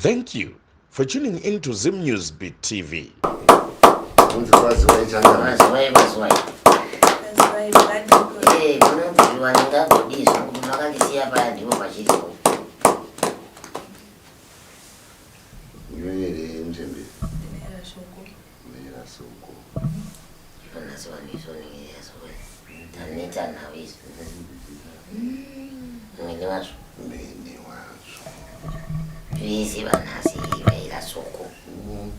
Thank you for tuning in to Zim News Beat TV. Kunzi kwaziwai changamire. Kwaziwai, kwaziwai. Kwaziwai, makadiko. Eh, munobviwa ndingagodii zvangu kuti makandisiya paya ndipo pachiripo. Ndiwe here muchembere? Ndinoera shoko. Ndinoera soko. Nhasi vanhu izvo ningirira soko. Taneta navo izvo. Mwene wazvo. Mwene wazvo. Vese vanhasi vaira soko.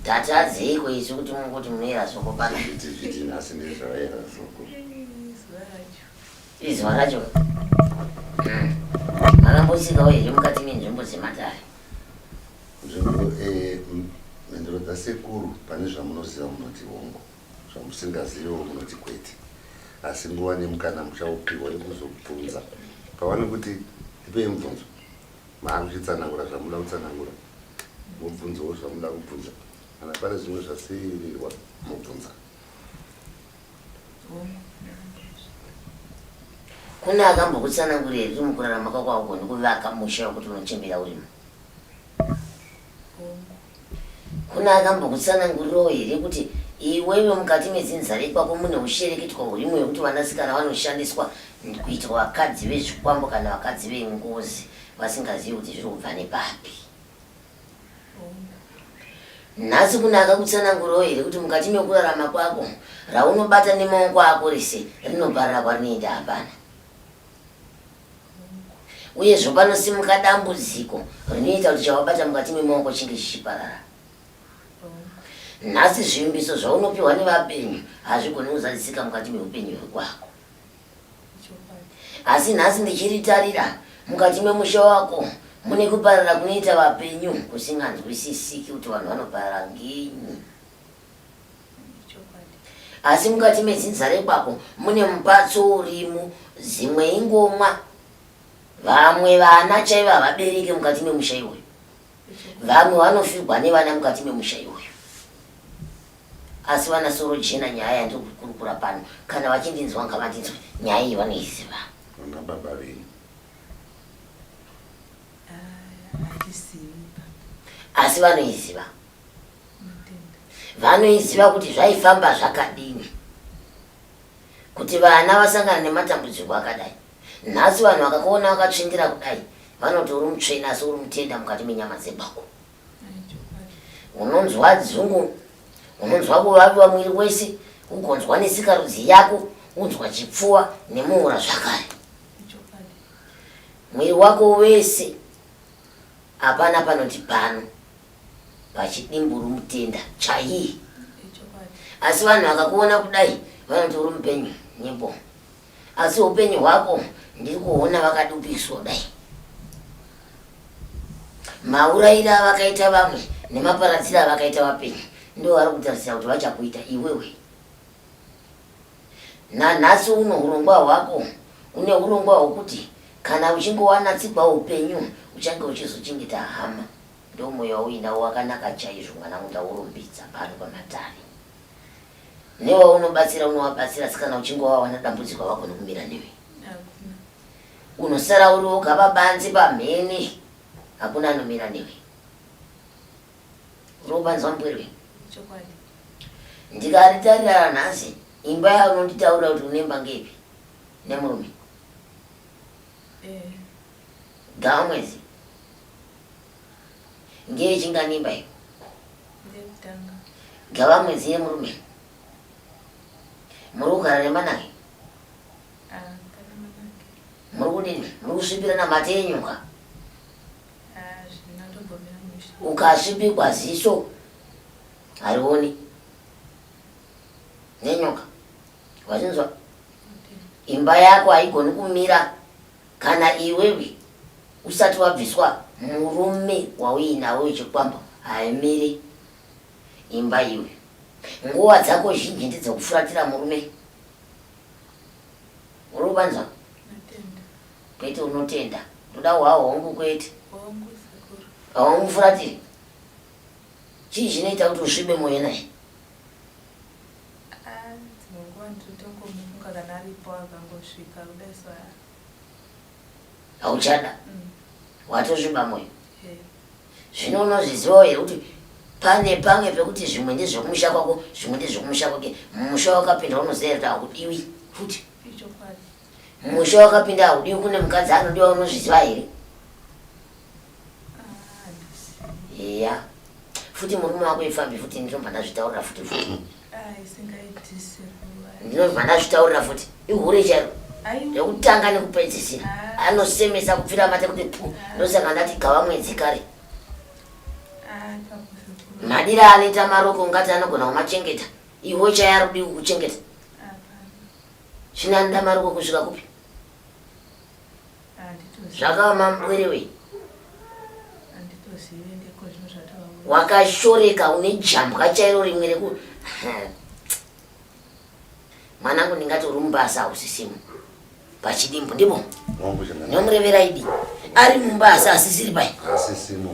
Tatadzeiko isu kuti mungoti munoera soko pano? Zviti zviti nhasi ndezvavaira soko. Izuva racho. Izuva racho. Makambosikawo here mukati menzvimbo dzematare? Nzvimbo eh, mhinduro dzasekuru pane zvamunoziva munoti hongu, zvamusingaziviwo munoti kwete. Asi nguva nemukana muchaupiwa yekuzobvunza. Pavanokuti ndipei mubvunzo, maakuchitsanangura zvamunoda kutsanangura, mobvunzawo zvamunoda kubvunza. Kana pane zvimwe zvasiirirwa mobvunza. Kune akambokutsanangurira here kuti mukurarama kwako haugoni kuvaka musha wekuti unochembera urimo? Kune akambokutsanangurirawo here kuti iwewe mukati medzinza rekwako mune ushereketwa hurimo hwekuti vanasikana vanoshandiswa kuitwa vakadzi vezvikwambo kana vakadzi vengozi vasingazivi kuti zviri kubva nepapi? Nhasi kune akakutsanangurawo here kuti mukati mekurarama kwako raunobata nemaoko ako rese rinoparara kwarinoenda hapana? Uyezve panosimuka dambudziko rinoita kuti chawabata mukati memaoko chinge chichiparara. Nhasi zvivimbiso zvaunopiwa nevapenyu hazvigoni kuzadzisika mukati meupenyu hwekwako. Asi nhasi ndichiritarira mukati memusha wako mune kuparara kunoita vapenyu kusinganzwisisiki kuti vanhu vanoparara ngenyi. Asi mukati medzinza rekwako mune mupatso urimo, dzimwe ingomwa, vamwe vana chaivo havabereke mukati memusha iwoyo, vamwe vanofirwa nevana mukati memusha iwoyo. Asi vana soro jena nyaya yandiri kukurukura pano kana vachindinzwa ngavandinzwe nyaya iyi vanoiziva. Vana baba venyu. Asi vanoiziva. Vanoiziva kuti zvaifamba zvakadini kuti vana vasangana nematambudziko akadai. Nhasi vanhu vakakuona wakatsvindira kudai vanoti uri mutsvene asi uri mutenda mukati menyama dzebako. Unonzwa dzungu, unonzwa kuvaviwa mwiri wese, ugonzwa nesikarudzi yako, unzwa chipfuva nemuura zvakare. Mwiri wako wese hapana panoti pano pachidimburu mutenda chaiye. Asi vanhu vakakuona kudai vanoti uri mupenyu nyepo. Asi upenyu hwako ndiri kuona vakadupiswa kudai. Maurayiro avakaita vamwe nemaparadziro avakaita vapenyu ndiwo vari kutarisira kuti vachakuita iwewe. Nanhasi uno hurongwa hwako une hurongwa hwokuti kana uchinge wanatsigwa upenyu uchange uchizochengeta hama. Ndomoyo wauinawo wakanaka chaizvo mwanangu ndaurumbidza pano pamatare. Newaunobatsira unovabatsira asi kana uchinge wawana dambudziko havagoni kumira newe. Unosara uri woga pabanze pamhene hakuna anomira newe. Uri kupanzwa mupwerwe? Chokwadi. Ndikaritarira nhasi imba yaunonditaurira kuti une imba ngepi nemurume? Eh. Gava mwedzi. Ngeyechingani imba iyo? Ndeyekutanga. Gava mwedzi yemurume. Muri kugara nemanake? Ah, kana manake. Muri kudini? Muri kusvipirana mate enyoka? Ah, zvinotombomira mushe. Ukasvipigwa ziso harioni nenyoka. Wazvinzwa? Imba yako haigoni kumira kana iwewe usati wabviswa murume wauinawo wechikwambo haimiri imba iwe. Nguva dzako zhinji ndedzekufuratira murume. Uri kubanzwa? Natenda. Kwete unotenda. Ndoda hwawo hongu kwete. Hongu sekuru. Haumufuratiri. Chii chinoita kuti usvibe moyo naye? Ah, dzimwe nguva ndinotongomufunga kana aripo akangosvika kudai so ah. Hauchada. Watosviba moyo. Eh. Zvino unozvizivawo here kuti pane pamwe pekuti zvimwe ndezvekumusha kwako, zvimwe ndezvekumusha kwake. Musha wakapinda unoziva here kuti hakudiwi futi? Musha wakapinda hakudiwi, kune mukadzi anodiwa, unozviziva here? Eya. Futi murume wako ifambi futi ndinobva ndazvitaurira futi futi. Ndinobva ndazvitaurira futi. Ihure chairo. Rekutanga nekupedzisira. Anosemesa kupfira mate kuti pu. Ndosaka ndati gava mwedzi kare. Madira anoita maroko ungati anogona kumachengeta. Iwe chaiye ari kudii kukuchengeta? Zvino anoda maroko kusvika kupi? Zvakaoma mubwere wei. Wakashoreka une jambwa chairo rimwe reku mwanangu ndingati uri mumba asi hausisimo pachidimbu ndipo nomurevera idi ari mumba asi asisiri pai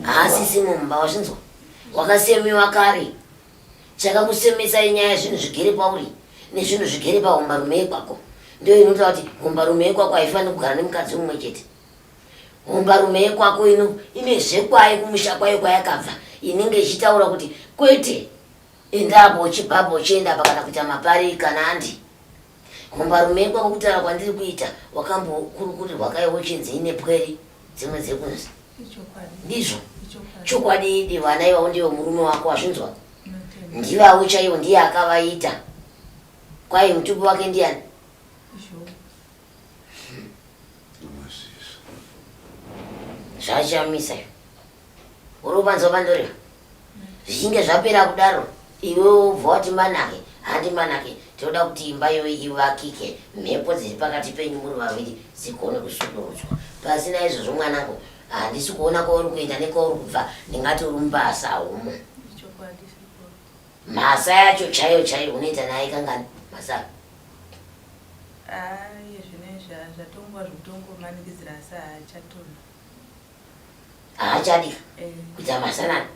haasisimo mumba wazvinzwa wakasemiwa kare Chakakusemesa inyaya yezvinhu zvigere pauri nezvinhu zvigere pahombarume yekwako. Ndiyo inotaura kuti hombarume yekwako haifaniri kugara nemukadzi mumwe chete. Hombarume yekwako ino ine zvekwayo kumusha kwayo kwayakabva inenge ichitaura kuti kwete enda apo uchibva apo uchienda apa kana kuita mapari kana andi. Hombarume yekwako kutaura kwandiri kuita wakambokurukurirwa kayo uchinzi ine pwere dzimwe dzekunzi. Ndizvo chokwadi idi vana ivavo ndivo murume wako wazvinzwa ndivavo chaivo ndiye akavaita kwai mutupo wake ndiyani zvachamisa uri kupanzwa pandoreva Zvichinge zvapera kudaro, iwe wobva wati manake, handi manake, tinoda kuti imba iyoyi ivakike, mhepo dziri pakati penyu muri vaviri dzigone kusudurudzwa. Pasina izvozvo mwanangu, handisi kuona kwauri kuenda nekwauri kubva, ndingati uri mubasa haumo. Mhasa yacho chaiyo chaiyo unoita naye kangani mhasa? Ah, iye zvino izvi zvatongwa zvekutongomanikidzira asi haachatona. Haachadi kuita masanani.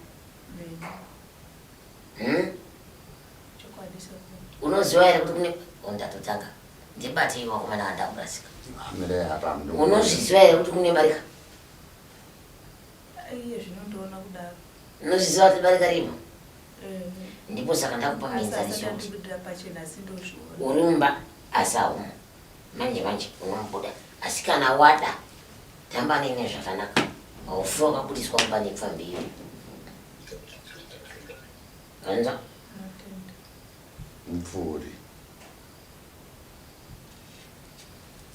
Hmm? Unoziva here kuti kune oh, ndatotanga ndibatei wakomana vandakurasika. Unozviziva here kuti kune barika? Iye zvino ndoona kudaro. Unozviziva kuti barika rimo? Eh. Ndipo saka ndakupa muenzaniso kuti uri mumba asi haumo. Manje manje unomubuda asi kana wada tamba neni zvakanaka haufi wakabudiswa mumba nepfambi iyo. Vanzwa? Mupfuuri.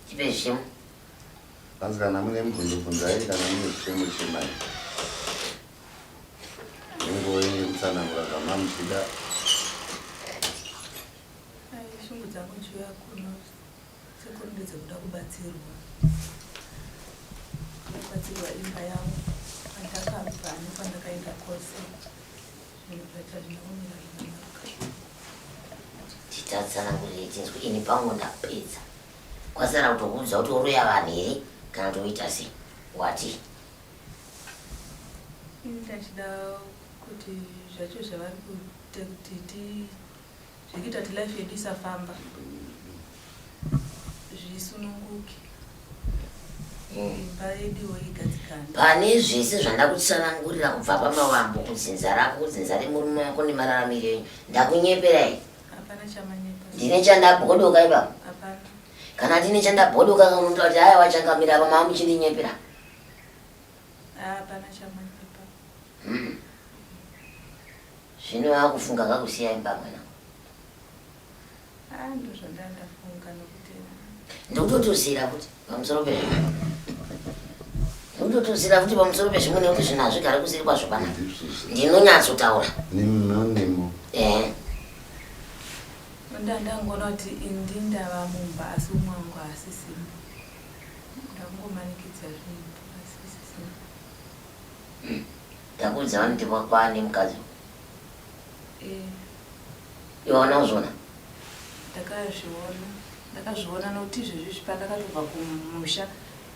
Chipe zvichemo. Hanzi kana mune mubvunzo bvunzai kana mune zvichemo chemai. Nenguva yenyu yekutsanangura zvamamuchida. Ai, shungu dzangu chiuya kuno sekuru ndedzekuda kubatsirwa. Kubatsirwa imba yangu kwandakabva nekwandakaenda kwose. Zvinhu zvacho hazvina kumira zvakanaka. Titatsanangurire tinzwe ini pangu ndapedza. Kwasara kutokuudza kuti uroya vanhu here kana kuti woita sei? Wati? Ini ndachida kuti zvacho zvavari kuita kuti ti zvekuita kuti life yedu isafamba zvisununguke imba yeduwo igadzikane. Pane zvese zvandakutsanangurira kubva pamavambo kudzinza rako kudzinza remurume wako nemararamiro enyu ndakunyepera here? Hapana chamanyepa. Ndine chandabhodoka ipapo? Hapana. Kana ndine chandabhodoka unotaura kuti haiwa changamira apa mava muchindinyepera. Hapana chamanyepa. Hmm. Zvino akufunga kakusiya imba mwana. Ah, ndozvandandafunga nokuti ndikutotosira futi pamusoro pezvo ndikutotosira futi pamusoro pezvimwe nekuti zvinhu hazvigare kusiri kwazvo pana ndinonyatsotaura nemo nemo eh ndandangoona kuti indi ndava mumba asi umwe wangu haasisimo ndakungomanikidza zvinhu asi sisimo Ndakuudza wani kuti kwaane mukadzi. Eh. Iwe hauna kuzviona? Ndakazviona. Ndakazviona nokuti izvezvi izvi pandakatobva kumusha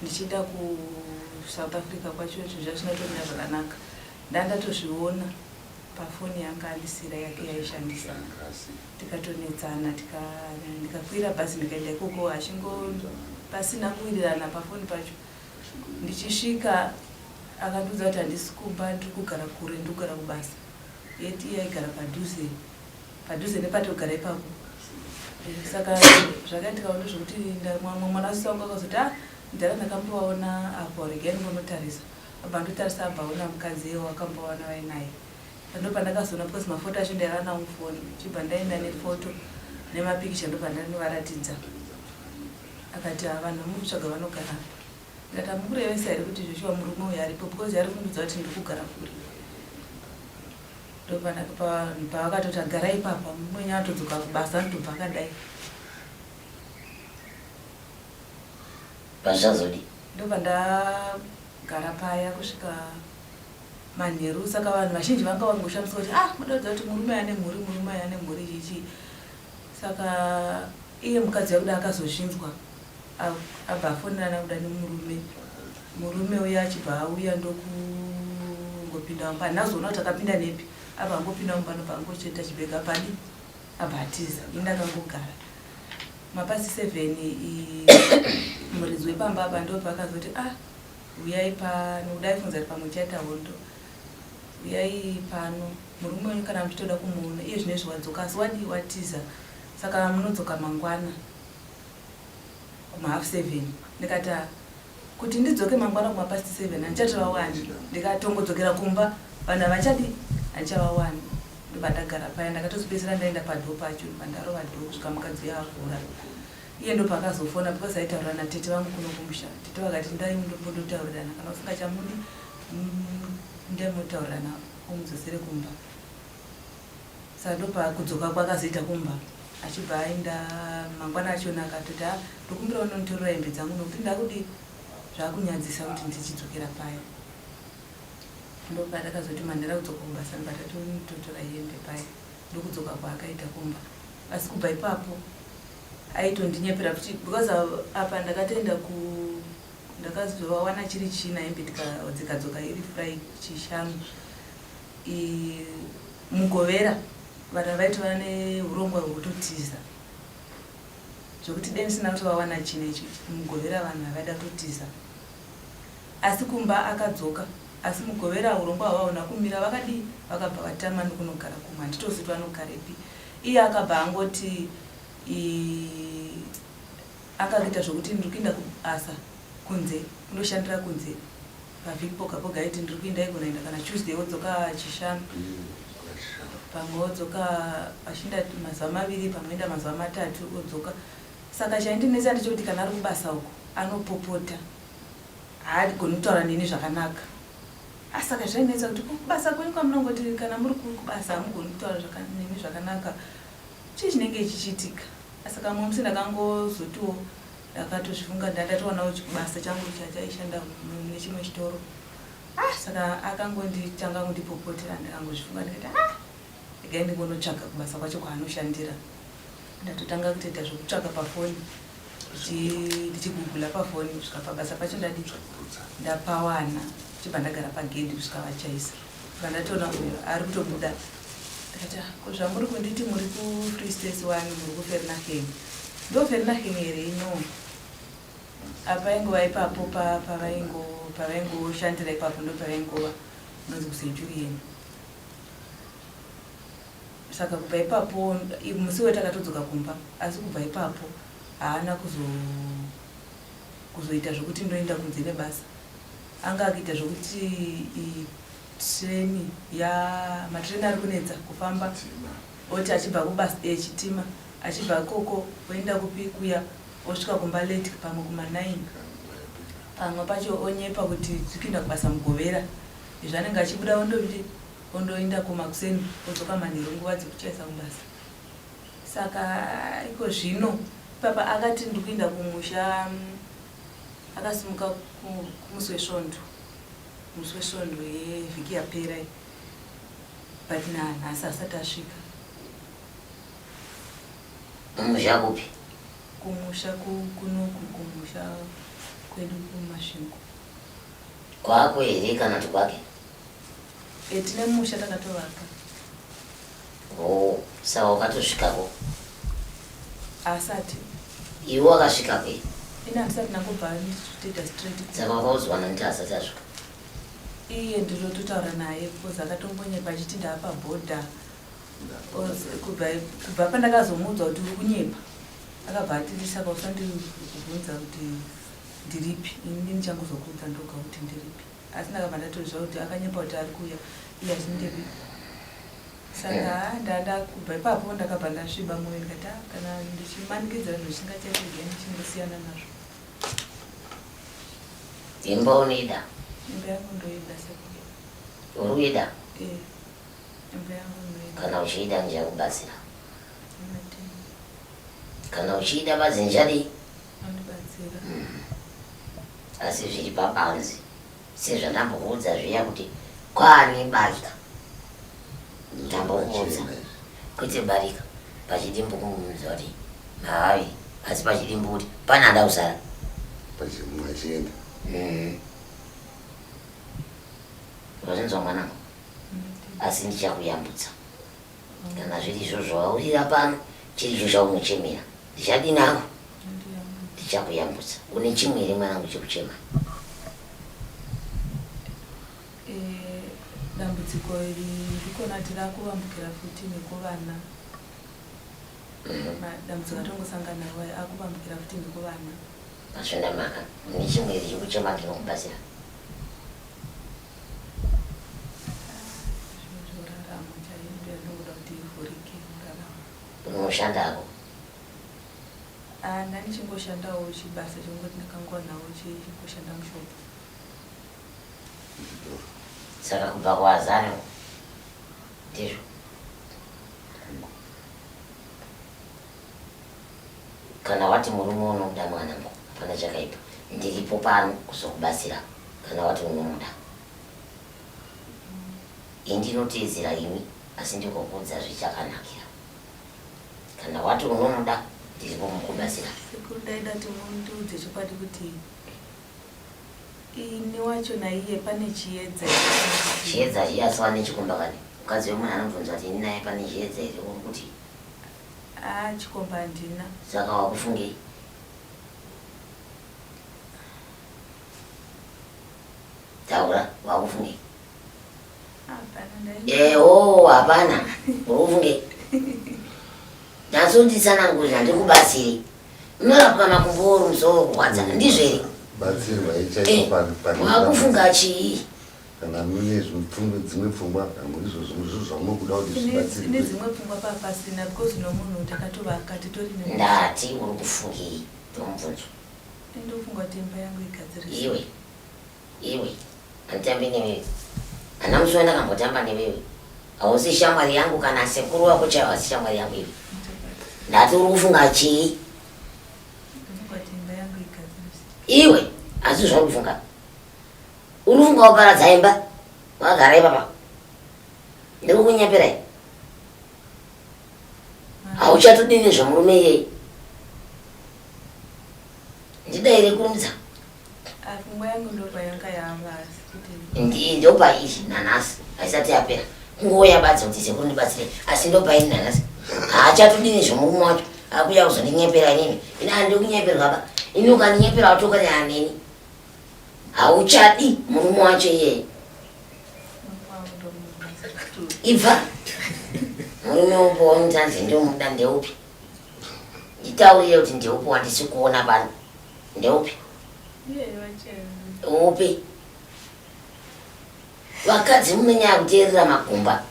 ndichienda kuSouth Africa kwacho zvinhu zvazvina kutomira zvakanaka. Ndandatozviona pafoni yanga andisiira yake yaishandisa. Tikatonetsana tika ndikakwira bhazi ndikaenda ikoko achingo pasina kuwirirana pafoni pacho. Ndichisvika. Akandiudza kuti handisi kumba ndiri kugara kure ndiri kugara kubasa. Yet iye aigara padhuze padhuze nepatogara ipapo. Eh, saka zvakaitika ndezvekuti mumwe mwana wasisi wangu akazoti ah mudhara ndakambovaona apo regai ndimbonotarisa. Abva ndotarisa abva aona mukadzi iye wakambovaona vainaye. Ndopandakazoona because mafoto acho ndaiva nawo mufoni chibva ndaenda nefoto nemapikicha ndopandanovaratidza. Akati ah vanhu vamuri kutsvaga vanogara apa. Ndikati hamukurevesa here kuti zveshuwa murume uyu aripo because ari kundiudza kuti ndiri kugara kure. Ndopavakatoti agara ipapa murume wenyu anotodzoka kubasa anotobva akadai. Pazvazodii? Ndobva ndagara paya kusvika manheru saka vanhu vazhinji vanga vangoshamiswa kuti ah munoda kuti murume ane mhuri murume ane mhuri chichi saka iye mukadzi wakuda akazozvinzwa abva afonerana kuda nemurume murume uya achibva auya ndokungopinda mumba handina kuzoona kuti akapinda nepi abva angopinda mumba ndobva angocheta chibhega padi abva atiza ini ndakangogara mapasi seven muridzi wepamba apa ndobva akazoti ah Huyai pano, kudai funza kuti pamwe tichaita hondo. Huyai pano, murume wenyu kana muchitoda kumuona iye zvino izvi wadzoka asi wadii watiza saka munodzoka mangwana kumahalf seven. Ndikati ah, kuti ndidzoke mangwana kumapast seven handichatovawani ndikatongodzokera kumba vanhu havachadi handichavawani ndobva ndagara paya ndakatozopedzisira ndaenda padhoo pacho ndobva ndarova dhoo kusvika mukadzi uya avhura Iye ndopaakazofona because aitaurira natete vangu kuno kumusha. Tete vakati ndai mundombondotaurirana kana usingachamudi ndai motaurirana umudzosere kumba. Saka ndopakudzoka kwakazoita kumba achibva aenda mangwana achona akatoti ah ndokumbira unonditorera hembe dzangu nokuti ndakudi zvakunyadzisa kuti ndichidzokera paya. Ndopatakazoti manhera kudzoka kubasa ndobva tatotora hembe paya ndokudzoka kwaakaita kumba. Asi kubva ipapo Aitondinyepera futi because apa ndakatoenda ku ndakazovawana chiri china hembe dzikadzoka iri fry chishanu mugovera vanhu vaitova neurongwa hwekutotiza zvekuti dei ndisina kutovawana china ichi mugovera vanhu havaida kutotiza asi kumba akadzoka asi mugovera urongwa hwavaona kumira vakadii vakabva vatama nekunogara kumwe handitozivi kuti vanogarepi iye akabva angoti Akakuita zvokuti ndiri kuinda kubasa kunze kundoshandira kunze pavhiki poga poga aiti ndiri kuinda igona enda kana Tuesday wodzoka Chishanu pamwe wodzoka achiinda mazuva maviri pamwe enda mazuva matatu odzoka saka chaindinetsa ndechekuti kana ari kubasa uko anopopota haagoni kutaura neni zvakanaka ah, saka zvainetsa kuti kubasa kwenyu kwamunongoti kana muri kubasa hamugoni kutaura neni zvakanaka Chii chinenge chichiitika? Saka mumwe musi ndakangozotiwo ndakatozvifunga ndatowanawo chibasa changu chachaishanda mune chimwe chitoro. Ah, saka akangonditanga kundipopotera ndakangozvifunga ndikati ah, regai ndingonotsvaga kubasa kwacho kwaanoshandira. Ndatotanga kutoita zvekutsvaka pafoni ndichigugula pafoni kusvika pabasa pacho ndadi ndapawana chibva ndagara pagedhi kusvika vachaisa. Pandatoona uyo ari kutobuda ndikati ah, ko zvamuri kunditi muri kufree state wani muri kufernaheng ndo fernaheng here ino apa ingova ipapo pavaingoshandira ipapo ndo pavaingova unonzi kucenturion saka kubva ipapo musi uyo takatodzoka kumba asi kubva ipapo haana kuzoita zvokuti ndoenda kunze nebasa Anga akuita zvekuti train ya matrain ari kunetsa kufamba oti achibva kubasa eh, chitima achibva ikoko oenda kupi kuya osvika kumba late pamwe kuma 9 pamwe pacho onyepa kuti tikuenda kubasa mugovera izvo anenge achibuda ondoti ondoenda kumakuseni odzoka manheru nguva dzekuchaisa kubasa saka iko zvino ipapa akati ndikuenda kumusha Akasimuka kumusi wesvondo musi wesvondo yevhiki yapera iyi but nanhasi asati asvika. Kumusha kupi? Kumusha kunoku kumusha kwedu kuMasvingo. Kwako here kana kuti kwake? E, tine musha takatovaka. Oh, saka wakatosvikako? Asati. Iwe wakasvikako here? Ini handisati ndangobva ndichitoita straight. Saka wakaudzwa nani kuti asati asvika? Iye ndinototaura naye because akatombonyepa achiti ndaapa bhodha. Kubva pandakazomuudza kuti uri kunyepa akabva atiti saka usandibvunza kuti ndiripi ini ndichangozokuudza ndoga kuti ndiripi asi ndakabva ndatoziva kuti akanyepa kuti ari kuuya iye achindepi saka haa ndada kubva ipapo ndakabva ndasviba mwoyo ndikati ah, kana ndichimanikidza zvinhu zvisingachaiti again chingosiyana nazvo Imba unoida? Imba yangu ndoida sekuru. Uri kuida? Eh. Imba yangu ndoida. Kana uchiida ndichakubatsira. Kana uchiida badzi ndichadii? Andibatsira. Asi zviri pabanzi sezvandambokuudza zviya kuti kwaane barika. Ndambokuudza kwete barika pachidimbu kumuudza kuti mavaviri asi pachidimbu kuti pane ada kusara. Pachimwe achienda. Wazvinzwa mwanangu? Asi ndichakuyambutsa. Kana zviri izvo zvawaurira pano, chiri icho chaunochemera. Ndichadini hangu? Ndichakuyambutsa. Une chimwe here mwanangu chekuchema? Eh, dambudziko iri ndikona kuti rakuvambukira futi nekuvana. Dambudziko atongosangana nawo aya akuvambukira futi nekuvana. Hazvina mhaka. Une chimwe here chekuchema ndinokubatsira? Zvoraramo chaiyo ndinoda kuti ivhurike muraramo. Unoshandako? Ah, ndandichingoshandawo chibasa chekungoti ndakangowanawo chingoshanda mushopu. Saka kubva kuAzano ndizvo. Kana wati murume unomuda mwanangu, hapana chakaipa. Ndiripo pano kuzokubatsira kana wati unomuda. Ini ndinoteedzera imi asi ndikokuudza zvichakanakira. Kana wati unomuda ndiripo mukubatsira. Sekuru ndaida kuti mundiudze chokwadi kuti ini wacho naiye pane chiedza here? Chiedza chiya asi wane chikomba kani. Mukadzi wemunhu anobvunza kuti ini naye pane chiedza here uri kuti Ah, chikomba handina. Saka wakufungei? Taura, wakufungei? Hapana ndai. Eho, hapana. Uri kufungei? Nyatsonditsanangurira ndikubatsire. Unorapwa makumbo uri musoro kurwadza. Ndizvo here? Batsirwa ichaiko pane. Wakufunga chii? Kana mune zvimwe dzimwe pfungwa kana izvo zvimwe zvinhu zvamunokuda kuti zvibatsirwe. Ine dzimwe pfungwa papasina because nomunhu takatovaka titori ne. Ndati uri kufungei ndomubvunzo. Ndofunga kuti imba yangu igadziriswe. Iwe iwe handitambi newewe hana musi wandakambotamba newewe hausi shamwari yangu kana sekuru wako chaivo hasi shamwari yangu iwe. Ndati uri kufunga chii? Ndofunga kuti imba yangu igadziriswe. Iwe asi zvauri kufunga. Unofunga waparadza imba wakagara ipapa ndikukunyeperai hauchatodi nezvemurume iyeye ndidaire kurumidza ndopairi nanhasi haisati yapera kungouya badzi kuti sekuru ndibatsire asi ndopairi nanhasi haachatodi nezvemurume wacho akuya kuzondinyepera inini ini handikunyeperwa ba ini ukandinyepera watokanyaya neni Hauchadi murume wacho iyeye. Ibva. Murume upi waunoti hanzi ndomuda ndeupi? Nditaurire kuti ndeupi wandisi kuona pano. Ndeupi? Upi? Vakadzi munonyanya kuteerera magumba.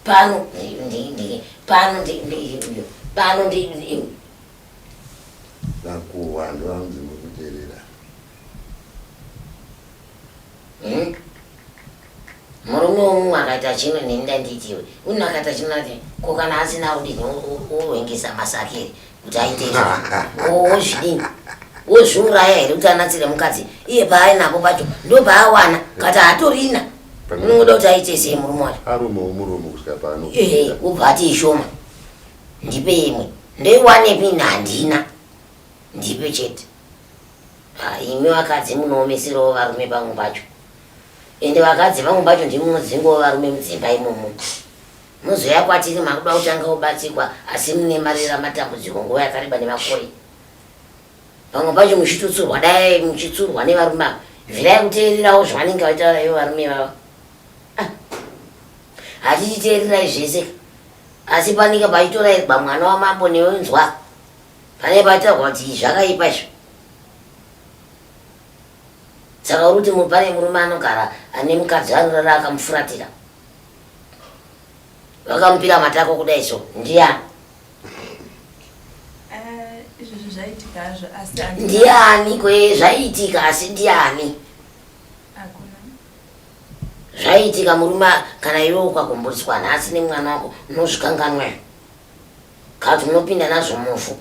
Pano ndi pano ndi pano ndi Nakuhwa ndovanzi mukuterera. Hmm? Murume womumwe akaita chimwe neni ndanditiwe uno akaita chimwe ati ko kana asina kudini wohwengesa masaki here kuti aite izvo wozvidini wozviuraya here kuti anatsire mukadzi iye paainapo pacho ndopaawana kati hatorina unoda kuti aite sei murume wacho arumewo muromo kusvika pano ehe wobva ati ishoma Ndipe imwe. Ndoiwanepi ini handina. Ndipe chete. Ah, imi vakadzi munoomeserawo varume pamwe pacho. Ende vakadzi pamwe pacho ndimi munodzingawo varume mudzimba imomo. Mozouya kwatiri makuda kutanga kubatsikwa asi mune marira matambudziko nguva yakareba nemakore. Pamwe pacho muchitotsurwa dai muchitsurwa nevarume ava. Bvirai kuteererawo zvavanenge vachitaura ivo varume ivava. Ah. Hatichiteererai zvese. Asi panenge pachitorairwa mwana wamambo newenzwa. Pane pachitaurwa kuti zvakaipa izvo. Saka uri kuti pane murume anogara ane mukadzi anorara akamufuratira. Vakamupira matako kudai so ndiyani? Eh, izvozvo zvaitika hazvo asi handina- Ndiyani kwe zvaiitika asi ndiyani? Hakuna. Zvaiitika murume kana iwe ukakumburiswa nhasi nemwana wako unozvikanganwa here? Kana kuti unopinda nazvo mufu.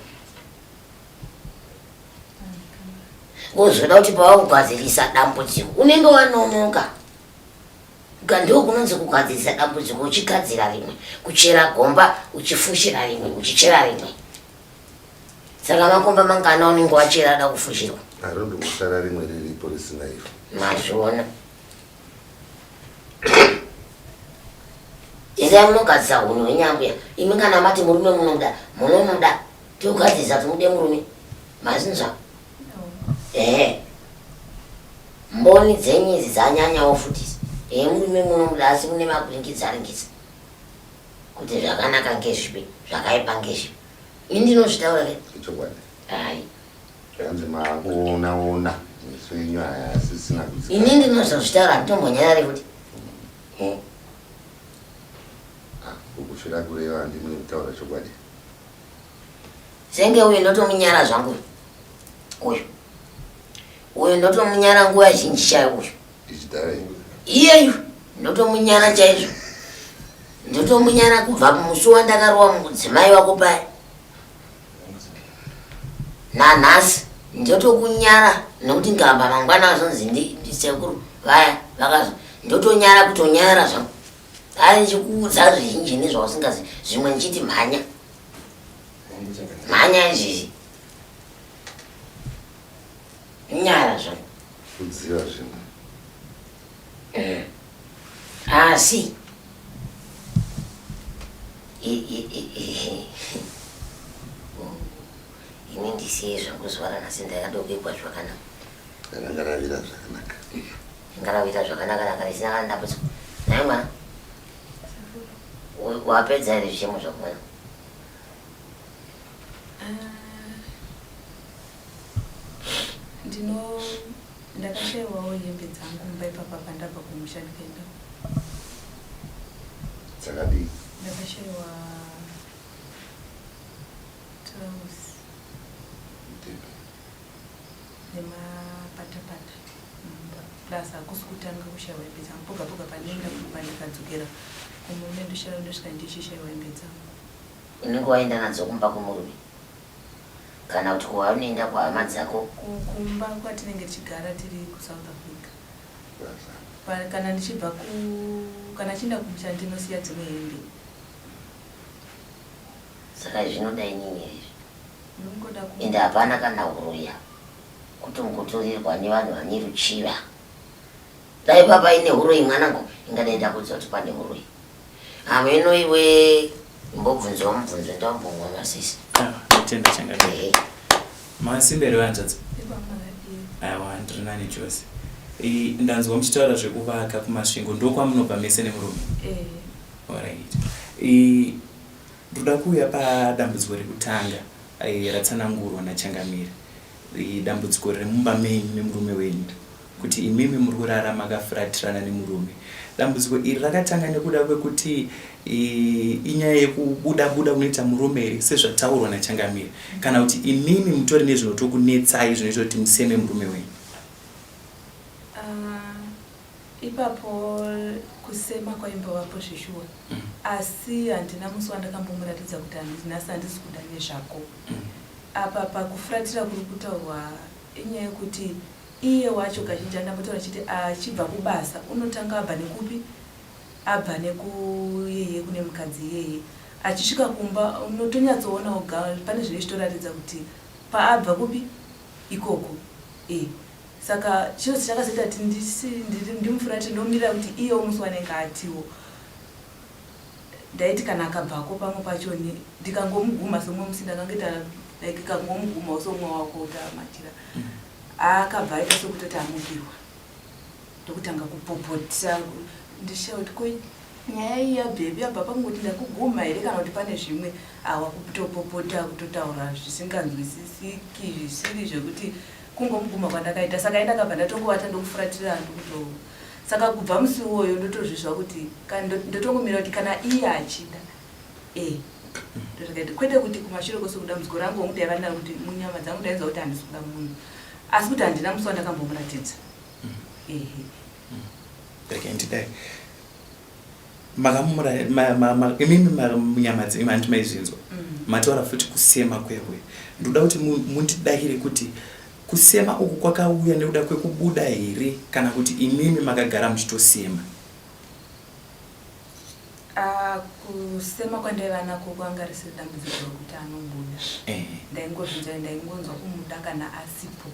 Wozoda kuti pawakugadzirisa dambudziko unenge wanonoka. Ndiko kunonzi kugadzirisa dambudziko uchigadzira rimwe, kuchera gomba uchifushira rimwe, uchichera rimwe. Saka makomba mangana unenge wachera ada kufushirwa? Arondi kusara rimwe riripo risina ivhu. Mazviona. Endai munogadzisa hunhu hwenyambuya. Imi kana mati murume munomuda, munomuda. Togadzirisa kuti mude murume. Mazinzwa? Ehe. Mboni dzenyu idzi dzanyanyawo futi. Ehe murume munomuda asi mune makuringidza ringidza. Kuti zvakanaka ngezvipi, zvakaipa ngezvipi. Ini ndinozvitaura ke. Ichokwadi. Hai. Zvakanzi maakuona ona meso enyu aya asisina kudzika. Ini ndinozozvitaura handitombonyarari futi. Eh. Ah, kukufira kureva handimune kutaura chokwadi. Senge uyu ndotomunyara zvangu uyu. Uyu ndotomunyara nguva zhinji chaiyo uyu. Iyeyu ndotomunyara chaizvo. Ndotomunyara kubva musi wandakarova mudzimai wako paya. Nanhasi ndotokunyara nekuti ngamba mangwana azonzi ndisekuru vaya vakazo ndotonyara kutonyara zvangu. Ari ndichikuudza zvizhinji nezvausingazi zvimwe ndichiti mhanya. Mhanya izvizvi. Nyara zvangu. Kudziva zvimwe. Mm. Asi ini ndisiye zvangu zuva ranhasi ndakadobikwa zvakanaka. Ranga ravira zvakanaka. Ranga ravira zvakanaka ranga risina kana dambudziko. Nhai mwana. Wapedza here zvichemo zvako mwana? Ndino ndakashaiwawo hembe dzangu mumba ipapa pandabva kumusha ndikaenda. Dzakadii? Ndakashaiwa trouse nemapatapata mumba plus hakusi kutanga kushaiwa hembe dzangu poga poga pandinoenda kumba ndikadzokera kumurume ndoshaiwa ndosvika ndichishayiwa hembe dzangu. Unenge waenda nadzo kumba kwemurume kana kuti kwaunoenda kuhama dzako? Kumba kwatinenge tichigara tiri kuSouth Africa. Kana ndichibva ku kana chienda kumusha ndinosiya dzimwe hembe. Saka zvinoda inini here izvi? Ende hapana kana huroyi apa. Kutongotorerwa nevanhu vane ruchiva. Dai papaine huroyi mwanangu ingadai ndakuudza kuti pane huroyi. Hameno iwe imbobvunzawo mubvunzo ndambomwa masisi. Ah, ndotenda changamire. Ehe. Masimba here hanzvadzi? Aiwa, ndiri nani chose. Ndanzwa muchitaura zvekuvaka kuMasvingo, ndokwamunobva mese nemurume? Eh. Alright. Ndoda kuuya padambudziko rekutanga ratsanangurwa naChangamire. Dambudziko remumba menyu nemurume wenyu kuti imimi muri kurara makafuratirana nemurume. Dambudziko iri rakatanga nekuda kwekuti inyaya yekubuda buda kunoita murume here sezvataurwa naChangamire kana kuti imimi mutori nezvinotokunetsai zvinoita kuti museme murume wenyu? Ah, ipapo kusema kwaimbovapo zveshuwa mm. Asi handina musi wandakambomuratidza kuti nhasi handisi kuda nezvako. Apa pakufuratira kuri kutaurwa inyaya yekuti iye wacho kazhinji andambotaura achiti achibva kubasa unotanga abva nekupi abva nekuyeye kune mukadzi iyeye achisvika kumba unotonyatsoona oga pane zvinenge zvitoratidza kuti paabva kupi ikoko e saka chiro chakazoita kuti ndimufuratire ndomirira kuti iyewo musi wanenge atiwo Ndaiti kana akabvako pamwe pacho ndikangomugumha seumwe musi ndakangoita like kangomugumawo seumwe wako utamachira akabva aita sekutoti amukirwa. Ndokutanga kupopota ndishaye kuti ko nyaya iyi yabvepi yabva pakungoti ndakuguma here kana kuti pane zvimwe awa kutopopota kutotaura zvisinganzwisisiki zvisiri zvekuti kungomuguma kwandakaita saka indakabva ndatongovata ndokufuratira ndokuto saka kubva musi uwoyo ndotozvizwa kuti ndotongomira kuti kana iye achida e eh, ndozvakaita kwete kuti kumashure kwose kudambudziko rangu hongu ndaiva ndinaro kuti munyama dzangu ndainzwa kuti handisi kuda munhu asi kuti handina musi wandakambomuratidza ehe Rega ndidai makamura imimi munyama dzenyu hanti maizvinzwa mm. mataura futi kusema kwekwe ndoda kuti mundidaire kuti kusema uku kwakauya nekuda kwekubuda here kana kuti imimi makagara muchitosema ah, kusema kwandaiva nako kwanga risiri dambudziko rokuti anobuda eh. ndaingozvinzwa ndaingonzwa kumuda kana asipo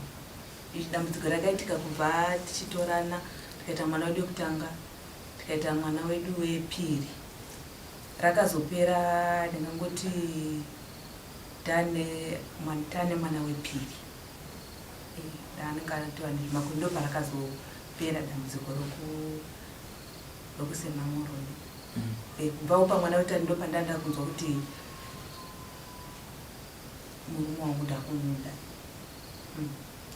Iri dambudziko rakaitika kubva tichitorana tikaita mwana wedu wekutanga tikaita mwana wedu wepiri. Rakazopera ndingangoti tane tane mwana wepiri eh, ndaanenge atova nezvimakore ndoparakazopera dambudziko rokusema murume mm. eh, kubvawo pamwana wetatu ndopandanda kunzwa kuti murume wangu ndakumuda mm.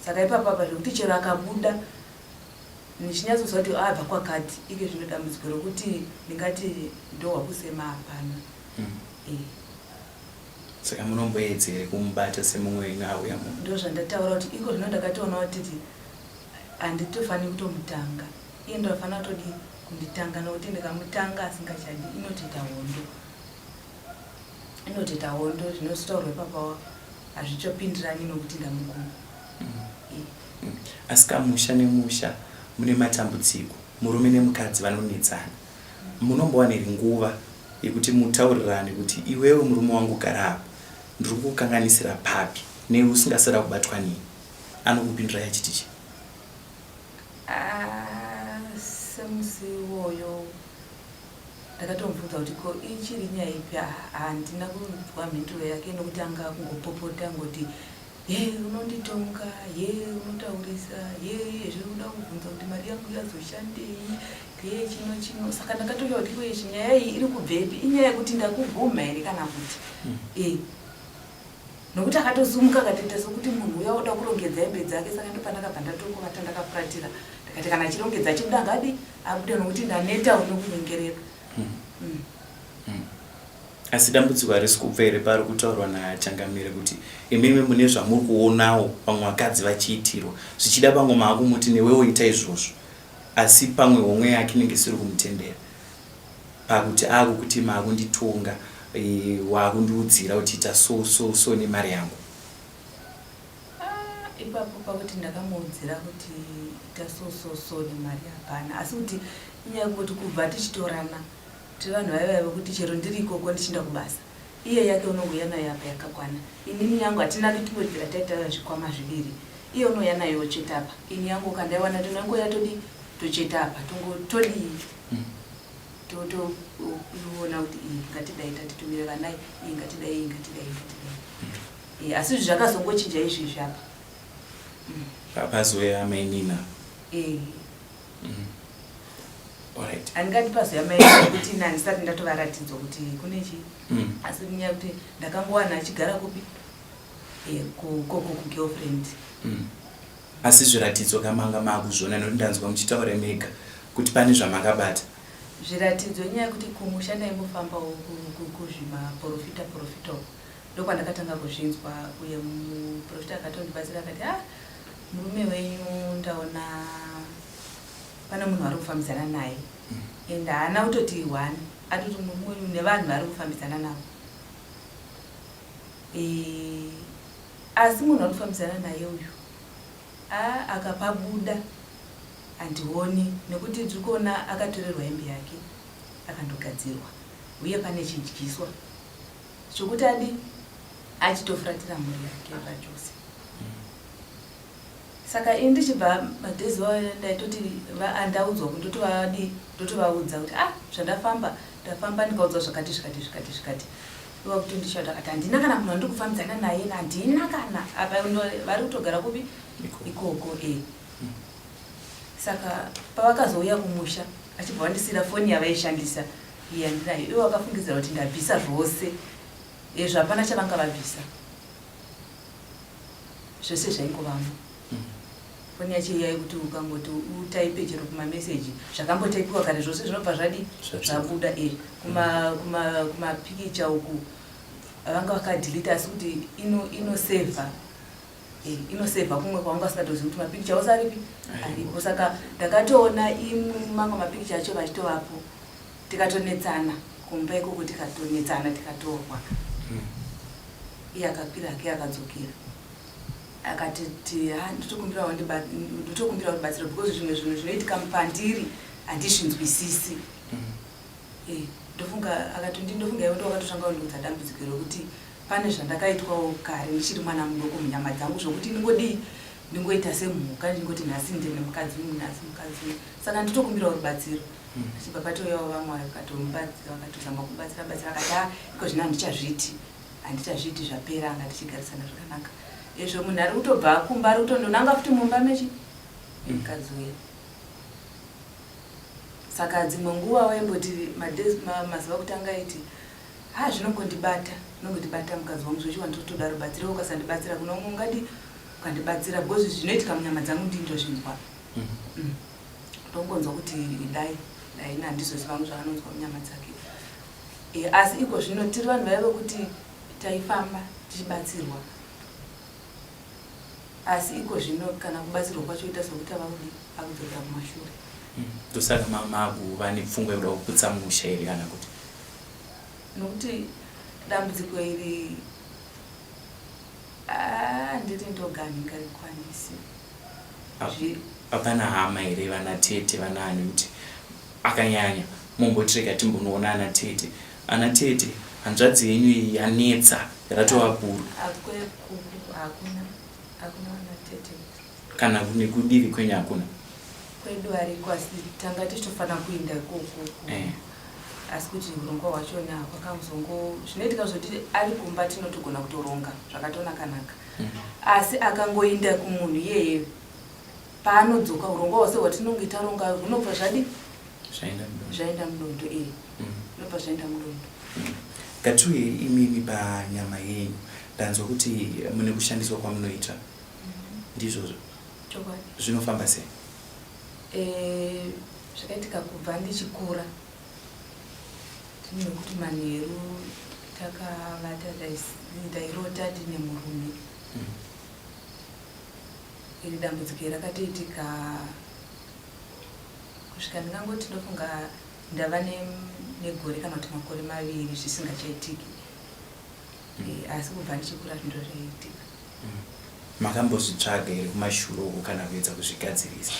Saka ipapo apa zvekuti chero akabuda ndichinyatsonzwa kuti abva kwakati ike zvino dambudziko rokuti ndingati ndohwa kusema hapana mm. e. Saka munomboedza here kumubata semumwe wenyu auya mu ndozvandataura kuti iko zvino ndakatoona kuti handitofaniri kutomutanga iye ndofanira kutodii kunditanga nokuti ndikamutanga asingachadi inotoita hondo inotoita hondo zvinozotaurwa ipapa hazvichopindirani nokuti ndamuguma mm. Eh. Mm. Asi kamusha nemusha mune matambudziko murume nemukadzi vanonetsana mm. munombowaneri nguva yekuti mutaurirane kuti iwewe murume wangu gara apa ndiri kukukanganisira papi nei usingasada kubatwa nei anokupindurai achiti chi ah, semusi iwoyo Ndakatomubvunza kuti ko ichiri nyaya ipi handina kunzwa mhinduro yake nokuti anga akungopopota angoti ye unonditonga ye unotaurisa ye zviri kuda kubvunza kuti mari yangu yazoshandei ye chino chino saka ndakatosha kuti ko izvi nyaya iyi iri kubvepi inyaya yekuti ndakugumha here kana kuti mm. e nokuti akatosumuka akatoita sokuti munhu uya oda kurongedza hembe dzake saka ndopandakabva ndatongovata ndakafuratira ndikati kana achirongedza achibuda ngadi abude nokuti ndaneta unokunyengerera mm. mm. mm. asi dambudziko harisi kubva here pari kutaurwa nachangamire kuti imimi mune zvamuri kuonawo vamwe vakadzi vachiitirwa zvichida pamwe maakumuti newewo ita izvozvo asi pamwe homwe yake inenge isiri kumutendera pakuti akukuti maakunditonga e, waakundiudzira kuti ita so so so nemari yangu ah, ipapo pakuti ndakamuudzira kuti ita so so so nemari hapana asi kuti inyaya yekungoti kubva tichitorana tiri vanhu vaiva vekuti chero ndiri ikoko ndichinda kubasa iye yake unouya nayo apa yakakwana inini yangu hatina kutingodzira taita zvikwama zviviri iye unouya nayo chete apa ini yangu kandaiwana tonangoya todi tocheta apa todii mm. totoona kuti iyi ngatidai tatitumire vanai iyi ngatidai iyi ngatidai ngatidai mm. eh, asi izvi zvakazongochinja izvizvi apa mm. pazoya mainina eh. mm. Handingati pazoya mainina nekuti ini handisati ndatovaratidzwa kuti kune chii mm. asi nyaya yekuti ndakangowana achigara kupi eh, kukoko kugirlfriend mm. Asi zviratidzo ka manga maakuzviona nekuti ndanzwa muchitaura mega kuti pane zvamakabata. Zviratidzo inyaya yekuti kumusha ndaimbofambawo kuzvimaporofita porofita uko ndokwandakatanga kuzvinzwa uye muporofita akatondibatsira akati ah murume wenyu ndaona pane munhu wari kufambidzana naye mm. and haana kutoti one atoti murume wenyu nevanhu vari kufambidzana navo e, Asi munhu wanofambidzana naye uyu haa akapabuda handioni nekuti ndiri kuona akatorerwa hembe yake akandogadzirwa uye pane chidyiswa chokuti adi achitofuratira mhuri yake zvachose. Saka ini ndichibva madays iwayo ndaitoti andaudzwa kuti ndotovadii ndotovaudza kuti ah zvandafamba ndafamba ndikaudzwa zvakati zvikati zvikati zvikati iva kutondishauta akati handina kana munhu wandiri kufambidzana naye handina kana apa vari kutogara kupi ikoko e hmm. Saka pavakazouya kumusha achibva vandisiira foni yavaishandisa iyi yandinayo ivo vakafungidzira kuti ndabvisa zvose ezvo hapana chavanga vabvisa zvese zvaingovamo foni yacho iya yekuti ukangoti utaipe chero kumameseji zvakambotaipiwa kare zvose zvinobva zvadi zvabuda e kumapikicha uku vanga vakadhilita asi kuti inosevha eh, inosevha kumwe kwavanga vasingatozivi kuti mapikicha ose aripi aripo saka ndakatoona mamwe mapikicha acho vachitovapo tikatonetsana kumba ikoko tikatonetsana tikatorwa iye akakwira hake akadzokera akatiti ha ndotokumbirawo ndotokumbirawo rubatsiro because zvimwe zvinhu zvinoitika pandiri handizvinzwisisi Eh, ndofunga akatondi ndofunga iwe ndowakatotanga kundiudza dambudziko rokuti pane zvandakaitwawo kare ndichiri mwana mudoko munyama dzangu zvokuti ndingodii ndingoita semhuka ndingoti nhasi ndine mukadzi uyu nhasi mukadzi uyu saka nditokumbirawo rubatsiro achibva patouyawo vamwe vakatomubatsira vakatozama kubatsira batsira akati a iko zvino handichazviiti handichazviiti zvapera anga tichigarisana zvakanaka izvo munhu ari kutobva kumba ari kutondonanga futi mumba mechi mukadzi uya Saka dzimwe nguva waimboti madays mazuva kutanga aiti ha zvinongondibata zvinongondibata mukadzi wangu zveshuwa ndinotoda rubatsiro ukasandibatsira kuno umwe ungadi ukandibatsira because zvinoitika munyama dzangu ndini ndozvinzwa mm. ndongonzwa kuti dai dai ini handizoziva vangu zvaanonzwa munyama dzake e, asi iko zvino tiri vanhu vaive kuti taifamba tichibatsirwa Asi iko zvino kana kubatsirwa kwacho ita sokuti ava kudii akudzokera kumashure. Ndosaka makuva nepfungwa yekuda kuputsa musha here kana kuti? Nokuti dambudziko iri handiri ndoga handingarikwanisi. Hapana hama here vana tete vanaani kuti akanyanya momboti rega timbonoona ana tete. Ana tete hanzvadzi yenyu iyi yanetsa ratova bhuru. Hakuna hakuna vana tete. Kana nekudivi kwenyu hakuna? Kwedu ariko asi tanga tichitofanira kuinda ikoko. Eh. Asi kuti urongwa hwachona hwakazongo zvinoitika zvoti ari kumba tinotogona kutoronga zvakatonakanaka. Asi akangoinda kumunhu iyeye paanodzoka urongwa hwose hwatinonge taronga hunobva zvadi zvaenda mudondo e zvinobva zvaenda mudondo. Ngatiuye imimi panyama yenyu ndanzwa kuti mune kushandiswa kwamunoita ndizvozvo Chokwadi. Zvinofamba sei? Eh, zvakaitika kubva ndichikura ndinekuti manheru takavata ndairota ndine murume Iri dambudziko iri rakatoitika kusvika ndingangoti ndofunga ndava negore kana kuti makore maviri zvisingachaitiki. Eh, asi kubva ndichikura zvinhu zvaiitika. Makambozvitsvaga here kumashure uko kana kuedza kuzvigadzirisa?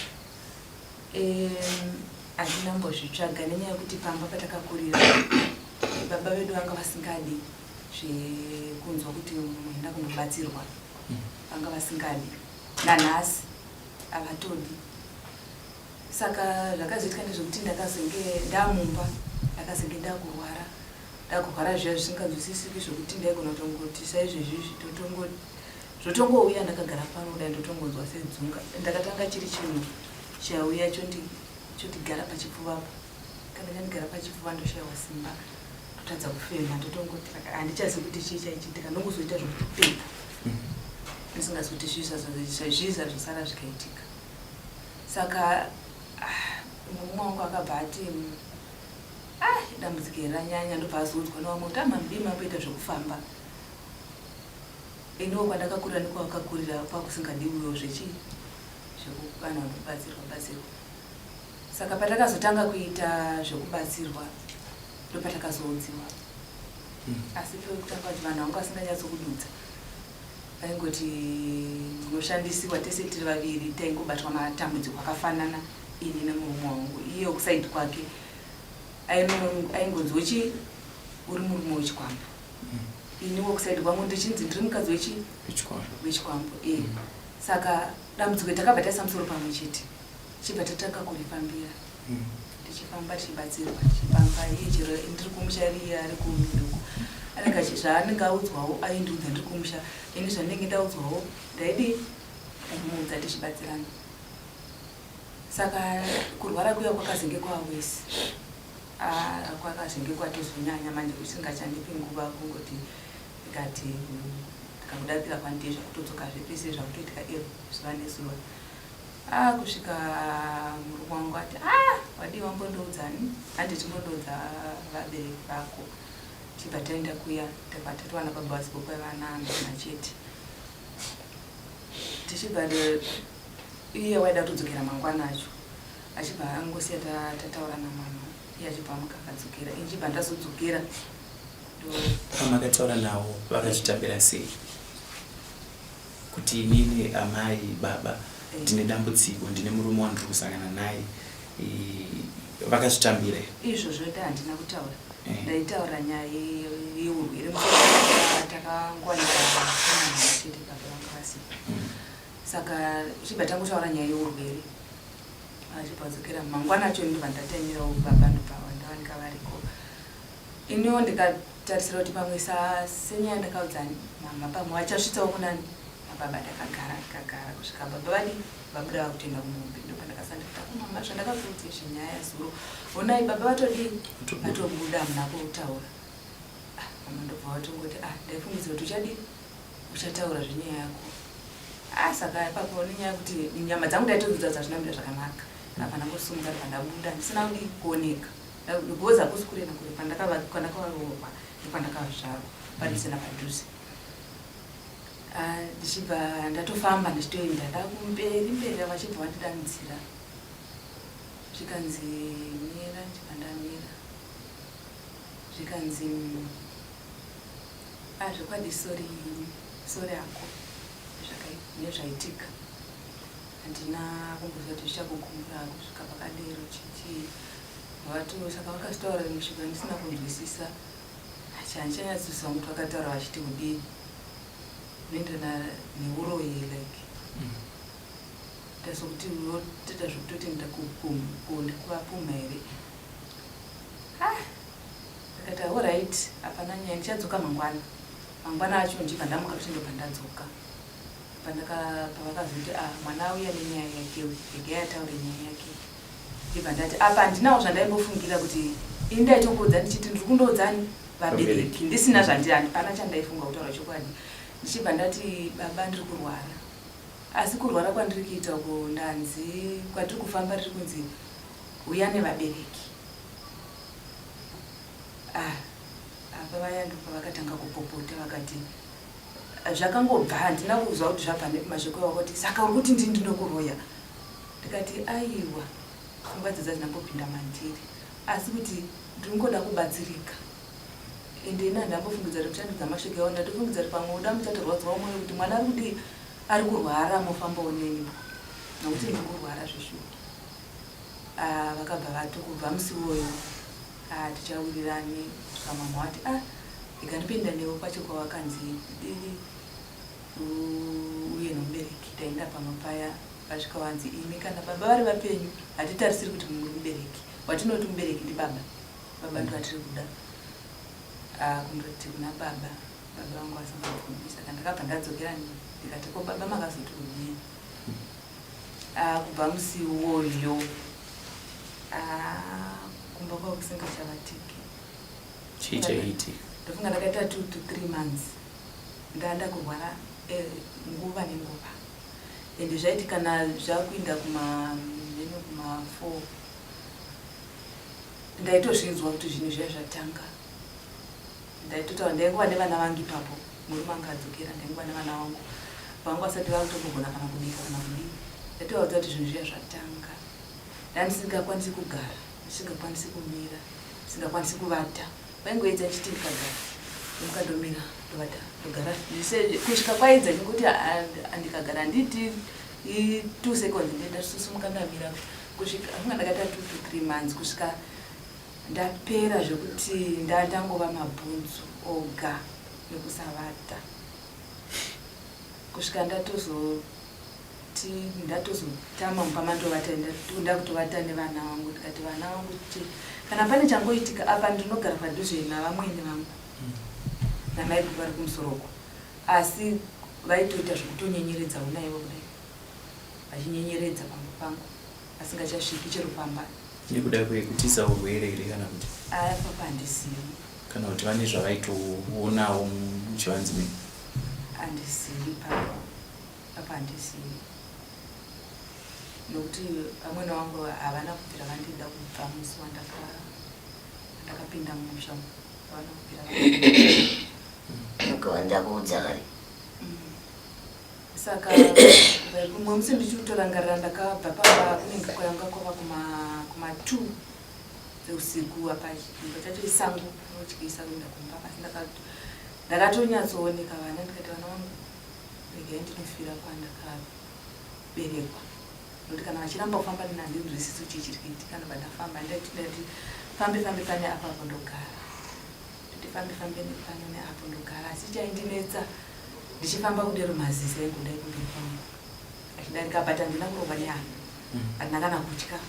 Handina kumbozvitsvaga nenyaya yekuti pamba patakakurira baba vedu vanga vasingadi zvekunzwa kuti munoenda kundobatsirwa. Vanga vasingadi nanhasi havatodi. Saka zvakazoitika ndezvekuti ndakazenge ndamumba ndakazenge ndakurwara ndakurwara zviya zvisinganzwisisiki zvekuti ndaigona kutongoti saizvezvizvi totongo zvotongouya ndakagara pano kudai ndotongonzwa sedzunga ndakatanga chiri chinhu chauya chondigara pachipfuva apa kana chandigara pachipfuva ndoshaiwa simba ndotadza kufema ndotongoti handichazivi kuti chii chaichiitika ndongozoita zvekuti pepa ndisingazivi kuti zvii zvazosara zvikaitika saka ah, mumwe wangu akabva ati ah, dambudziko iri ranyanya ndobva azoudzwa nevamwe kuti amambii ah, mamboita zvekufamba iniwo kwandakakurira nekwavakakurira kwakusingadiwiwo zvechii zvekuvanhu vanobatsirwa batsirwa Saka patakazotanga kuita zvekubatsirwa ndopatakazoudziwa asi pekutanga kuti vanhu vanga vasinganyatsokududza vaingoti munoshandisiwa tese tiri vaviri taingobatwa matambudziko akafanana ini nemurume wangu iye kusaidi kwake aingonzi wechi uri murume wechikwambo iniwo kusaidi kwangu ndichinzi ndiri mukadzi wechi wechikwambo e saka dambudziko takabva taisa musoro pamwe chete Tichibva tatanga kurifambira tichifamba tichibatsirwa tichifamba iye chero ndiri kumusha iye ari kumhiri uko anenge achi zvaanenge audzwawo aindiudza ndiri kumusha ini zvandinenge ndaudzwawo ndaidii ndaimuudza tichibatsirana. Saka kurwara kuya kwakazenge kwawesi. Ah, kwakazenge kwatozonyanya manje kusingachandipi nguva kungoti ndikati ndikamudarikira kwandii zvakutodzoka zvepese zvakutoitika iro zuva nezuva. Ah, kusvika murume wangu ati ah, wadii wambondoudzani handi timbondoudza vabereki vako. Tichibva taenda kuya takabva tatowana baba vasipo kwaiva naamama chete. Tichibva iye waida kutodzokera mangwana acho achibva angosiya tataura namama iye achibva amuka akadzokera ini chibva ndazodzokera. Pamakataura navo vakazvitambira sei kuti inini amai baba eh. ndine dambudziko ndine murume wandiri kusangana naye vakazvitambira here? Izvozvo da handina kutaura eh. Ndaitaura nyaya yeurwere takangowanika chete baba vanga vasipo mm. Saka chibva tangotaura nyaya yeurwere achibva adzokera mangwana acho ndobva ndataimirawo baba ndobva ndawanika variko iniwo ndikatarisira kuti pamwe senyaya ndakaudzani mama pamwe vachasvitsawo kunani mababa ndakagara ndikagara kusvika baba vadi vabuda vakutoenda kumombe ndopandakasandikata kumama zvandakakuudza izvi nyaya yazuro honai baba vatodii vatobuda hamuna kutaura ah, mama ndobva vatongoti ah ndaifungidzira kuti uchadii uchataura zvenyaya yako ah saka ipapo nenyaya yekuti nyama dzangu ndaitodzidza dzazvinambira zvakanaka apa ndangosumuka ndibva ndabuda ndisina kudi kuoneka because hakusi kure nakure kwandakavaroorwa nekwandakazvarwa padhuze napadhuze ah, ndichibva ndatofamba ndichitoenda ndakumberi mberi vachibva vandidanidzira zvikanzi mira ndichibva ndamira zvikanzi Ah zvokwadi sorry sorry hako nezvaitika handina kumboziva kuti zvichakugumbura kusvika pakadero chichii vati saka vakazvitaura rimwe shoko randisina kunzwisisa handichanyatsoziva kuti vakataura vachiti kudini zvinoenderana neuroyi like mm. tasokuti unotoita zvekutoti ndakuvapumha here ah Ndakati horait hapana nyaya ndichadzoka mangwana. Mangwana acho ndichibva ndamuka kuti ndobva ndadzoka. Pandaka pavakazoti ah mwana auya nenyaya yake uyu regai ataure nyaya yake. Ndibva ndati apa handinawo zvandaimbofungira kuti ini ndaitokuudza ndichiti ndiri kundoudzani vabereki ndisina zvandiri handipana chandaifunga kutaura chokwadi. Ndichibva ndati baba ndiri kurwara asi kurwara kwandiri kuita uku ndanzi kwatiri kufamba riri kunzi huya nevabereki. Ah, apa vaya ndopavakatanga kupopota vakati zvakangobva handina kuzwa kuti zvabva nepi mashoko iwawo kuti saka uri kuti ndini ndinokuroya ndikati aiwa pfungwa dzedza dzinambopinda mandiri asi kuti ndingoda kubatsirika ende ini handambofungidza kuti muchandudza mashoko iwawo ndatofungidza kuti pamwe uda muchatorwadziwa mwoyo kuti mwana ari kudii ari kurwara mofambawo neni nokuti ndiri kurwara zveshuwa Ah, vakabva vati kubva musi iwoyo ah, tichawirirani kusvika mama wati ah, ikandipinda newe kwacho kwawakanzi dii uye nomubereki taenda pamwe paya vasvika wanzi imi kana baba vari vapenyu hatitarisiri kuti muri mubereki watinoti mubereki ndibaba baba ndo vatiri kuda ah, kundoti kuna baba baba vangu vasingabvumi saka ndakabva ndadzokera ndikati ko baba makazoti kudii Ah, kubva musi iwoyo ah, kumba kwavo kusingachabatiki. Chii chaiitika? Ndofunga ndakaita 2 to 3 months ndanda kurwara eh, nguva nenguva ende zvaiti kana zvakuinda kuma mheno kuma 4 ndaitozvinzwa kuti zvinhu zviya zvatanga ndaitotaura ndaingova nevana vangu ipapo Murume anga adzokera ndaingova nevana vangu vangu vasati vakutombogona kana kubika kana kudii ndaitovaudza kuti zvinhu zviya zvatanga ndandisingakwanisi kugara ndisingakwanisi kumira ndisingakwanisi kuvata vaingoedza ndichiti ndikagara ndomuka ndomira ndovata ndogara kusvika kwaedza chingoti ndikagara handiti two seconds ndendasumuka ndamira kusvika afunga ndakaita two to three months kusvika Ndapera zvekuti ndandangova mabhonzo oga nekusavata kusvika ndatozoti ndatozotama mumba mandovata ndakutovata nevana vangu ndikati vana vangu ti kana pane changoitika apa ndinogara padhuze navamwene vangu namaiguru vari kumusoro uko asi vaitoita zvekutonyenyeredza unaivo kudai vachinyenyeredza pamba pangu. Asingachasviki chero pamba. Nekuda kwekutiza urwere here kana kuti? Aya papa handizivi. Kana kuti vane zvavaitoonawo muchivanzi menyu? Handizivi papa. Papa handizivi. Nokuti vamwene vangu havana kubvira vandida kubva musi wandaka ndakapinda mumusha umu. Havana kubvira vandida. Mukova ndakuudza kare. Saka mumwe musi ndichitorangarira ndakabva pamba kunenge kwanga kwava kuma kuma 2 dzeusiku apa chimba chacho isango unotyisa kuenda kumba asi ndakatonyatsooneka vana ndikati vana vangu regai ndinofira kwandakaberekwa nokuti kana vachiramba kufamba neni handinzwisisi kuti chii chiri kuitika ndobva ndafamba ndati ndati fambe fambe pane apo apo ndogara ndoti fambe fambe nepano neapo ndogara asi chaindinetsa Ndichifamba kudero mazizi aingodai kumberi kwangu achidarika but handina kurohwa nehana handina kana kutya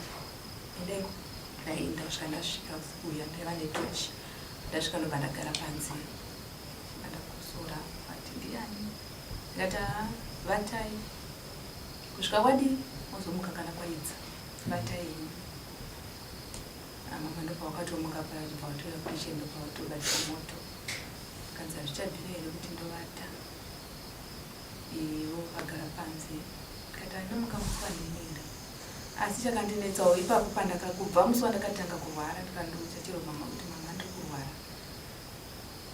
endaiko ndaenda kusvika ndasvika usiku uya ndaiva netochi ndasvika ndobva ndagara panze ndakosora vati ndiani ndikati haa vatai kusvika kwadii mozomuka kana kwaidza vatai henyu mama ndopawakatomuka paya chibva watouya kukichen ndopawatobatisa moto Kanzi hazvichabvira here kuti ndovata ivo vagara panze ndikati handina musi wandinoenda asi chakandinetsawo ipapo pandaka kubva musi wandakatanga kurwara ndikandoudza chero mama kuti mama ndiri kurwara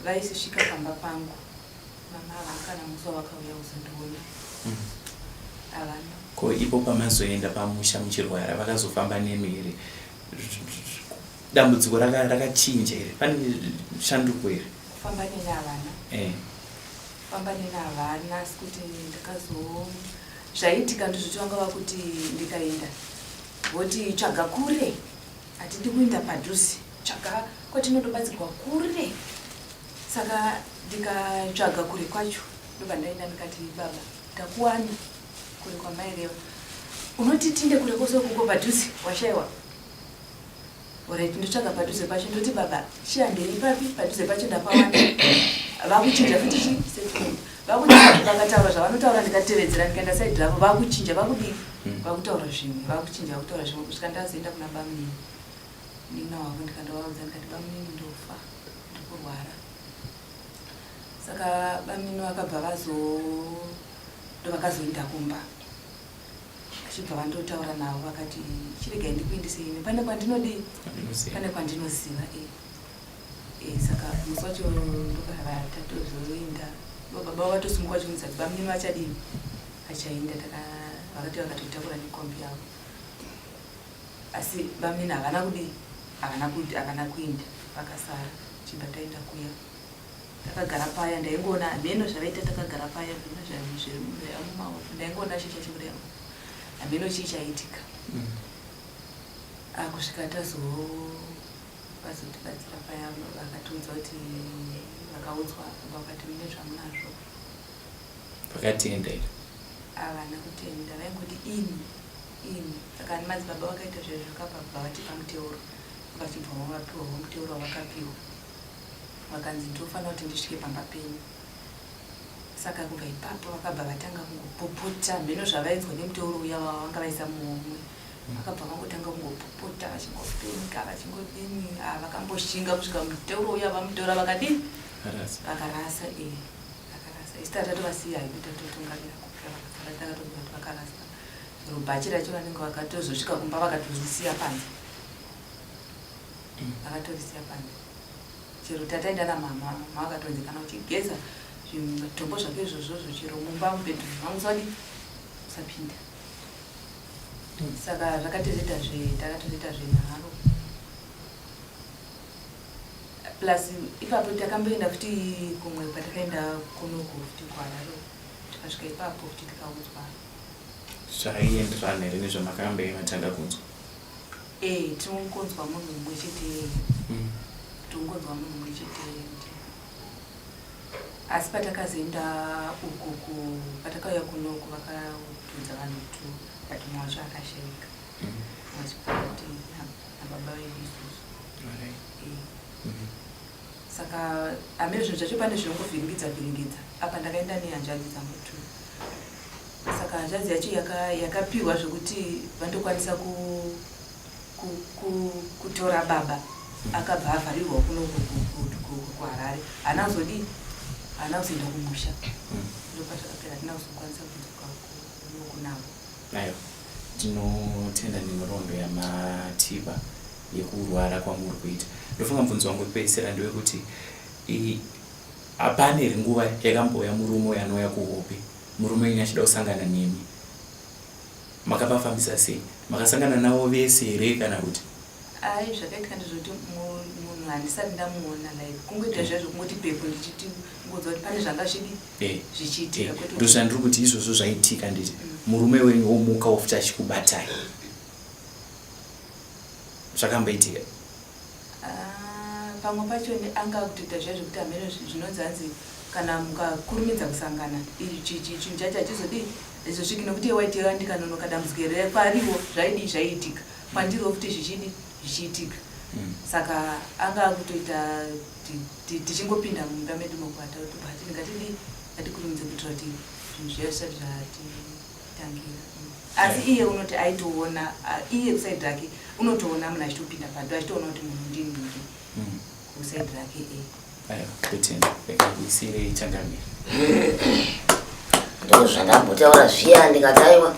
vaisisvika pamba pangu mama havana kana musi wavakauya kuzondiona havana. Ko ipo pamazoenda pamusha muchirwara vakazofamba nemi here Dambudziko rakachinja here? Pane shanduko here? Kufamba neni havana. Eh. Kufamba neni havana asi kuti ndakazo zvaiitika ndizvoti vanga vakuti ndikaenda voti tsvaga kure hatidi kuenda padhuze tsvaga kwatinotobatsirwa kure saka ndikatsvaga kure kwacho ndobva ndaenda ndikati baba ndakuwana kure kwamaireva unoti tinde kure kwose ukuko padhuze washaiwa Alright, ndotsvaga padhuze pacho ndoti baba chihandei papi padhuze pacho ndapawana vakuchinja futi chi statement vakuchinja vakataura zvavanotaura ndikatevedzera ndikaenda side ravo vakuchinja vakudii vakutaura zvimwe vakuchinja vakutaura zvimwe kusvika ndazoenda kuna bamunini nina wavo ndikandovaudza ndikati bamunini ndofa ndikurwara saka bamunini vakabva vazo ndovakazoenda kumba Vachibva vandotaura navo vakati chiregai ndikuindise ini pane kwandinodii pane kwandinoziva e. E, saka musi wacho ndokava tatozoenda baba vatosimuka vachimudza kuti bamunini vachadini vachaenda vakati vakatoitakura nekombi yavo asi bamunini havana kudii havana havana kuinda vakasara chibva taenda kuya Takagara paya ndaingoona hameno zvavaita takagara paya hameno zvaiva mumaoko ndaingoona chii chachibuda hameno chii chaiitika ah, kusvika tazo vazotibatsira paya vakatiudza kuti vakaudzwa vakati mune zvamunazvo vakatenda here havana kutenda vaingoti ini ini saka madzibaba vakaita zvaizvo zvakabva vatipa muteuro vachibva vavapiwawo muteuro wavakapiwa Vakanzi ndofanira kuti ndisvike pamba penyu saka kubva ipapo vakabva vatanga kungopopota mheno zvavainzwa nemuteuro uya wavanga vaisa muhomwe vakabva vangotanga kungopopota vachingopenga vachingodini ah, vakamboshinga kusvika muteuro uya vamutora vakadini vakarasa e vakarasa isu tatatovasiya hedu tatotungamira kupira vakasara takatoziva kuti vakarasa chero bhachi racho vanenge vakatozosvika kumba vakatozisiya panze Vakatorisiya panze. Chero tataenda namama, mama vakatonzi kana uchigeza zvimatombo zvako izvozvozvo chero mumba mubedroom mangu usadi usapinda. Saka zvakatozoita zve takatozoita zvenharo. Plus ipapo takamboenda futi kumwe kwatakaenda kunoku futi kuHarare. Tikasvika ipapo futi tikaudzwa. Zvaienderana here nezvamakambe matanga kunzwa? Eh, tinongonzwa munhu mumwe chete. Tinongonzwa munhu mumwe chete. Asi patakazoenda uku ku patakauya kuno uku vakaudza vanhu tu but mumwe wacho akashaika. Vachibva kuti nababa vedu isusu. Alright. Eh. Saka hameno zvinhu zvacho pane zvinongovhiringidza vhiringidza. Apa ndakaenda nehanzvadzi dzangu tu. Saka hanzvadzi yacho yakapiwa zvekuti vandokwanisa ku, ku, ku, kutora baba akabva avharirwa kuno kuHarare. Haana kuzodii, haana kuzoenda kumusha. Ndopazvakapera, hatina kuzokwanisa kudzoka kuno navo. Aiwa, tinotenda nenhoroondo yamatipa yekurwara kwamuri kuita. Ndofunga mubvunzo wangu wekupedzisira ndewekuti hapana here nguva yakambouya murume uyo anouya kuhope, murume wenyu achida kusangana nemi? Makavafambisa sei? Makasangana navo vese here kana kuti? Ai zvakaitika ndezvekuti munhu handisati ndamuona live kungoita zviya zvekungoti pepo ndichiti ngoudza kuti pane zvanga zvidi eh, zvichiitika eh, ndozvandiri kuti izvozvo zvaitika nditi mm. murume wenyu womuka wofuti achikubatai zvakamboitika ah, pamwe pacho anga akutoita zviya zvekuti hameno zvinonzi hanzi kana mukakurumidza kusangana chinhu chacho hachizodii hachizosviki nekuti waitira ndikanonoka dambudziko here kwariwo zvaidii zvaiitika kwandiriwo futi zvichidi zvichiitika mm. saka anga akutoita tichingopinda mumba medu mokuata tobva titi ngatidii ngatikurumidze kuitira kuti zvinhu zviya zvisati zvatitangira mm. asi iye unoti aitoona iye kusaidi rake unotoona munhu achitopinda pado achitoona kuti munhu ndinhingi mm. kusaidi rake e Aiwa, totenda. Rega ndisiyirei changamire. Ndozvandambotaura zviya ndikati aiwa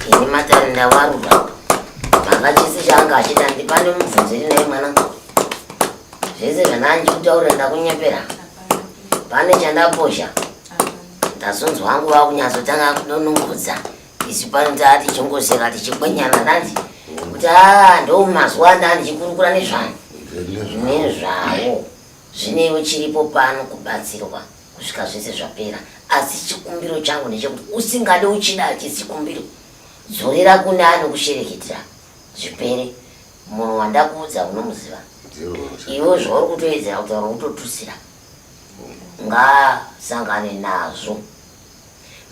ini matare ndawarura manga chese chaanga achida ndipane mubvunzo iri naye mwana zvese zvandandichikutaurira ndakunyepera pane chandaposha ndazonzwa hangu vakunyatsotanga kudonongodza isu pano taa tichingoseka tichikwenyana ndanzi kuti aa ndo mazuva andaa ndichikurukura nezvani nezvawo zvineiwo chiripo pano kubatsirwa kusvika zvese zvapera asi chikumbiro changu ndechekuti usingade uchida hachisi chikumbiro dzorera kune anokushereketera zvipere munhu wandakuudza unomuziva iwe zvauri kutoedzera kutaura kutotusira ngaasangane nazvo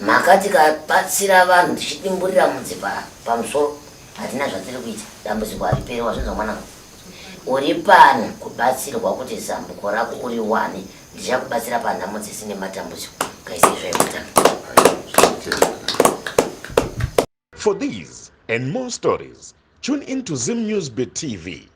Mhaka tikabatsira vanhu tichidimburira mudzi pamusoro hatina zvatiri kuita dambudziko hariperi wazvinzwa mwanangu uri pano kubatsirwa kuti zambuko rako uriwane ndichakubatsira panhamo dzese nematambudziko ngaisei zvaimutano For these and more stories, tune in to Zim News Bit TV.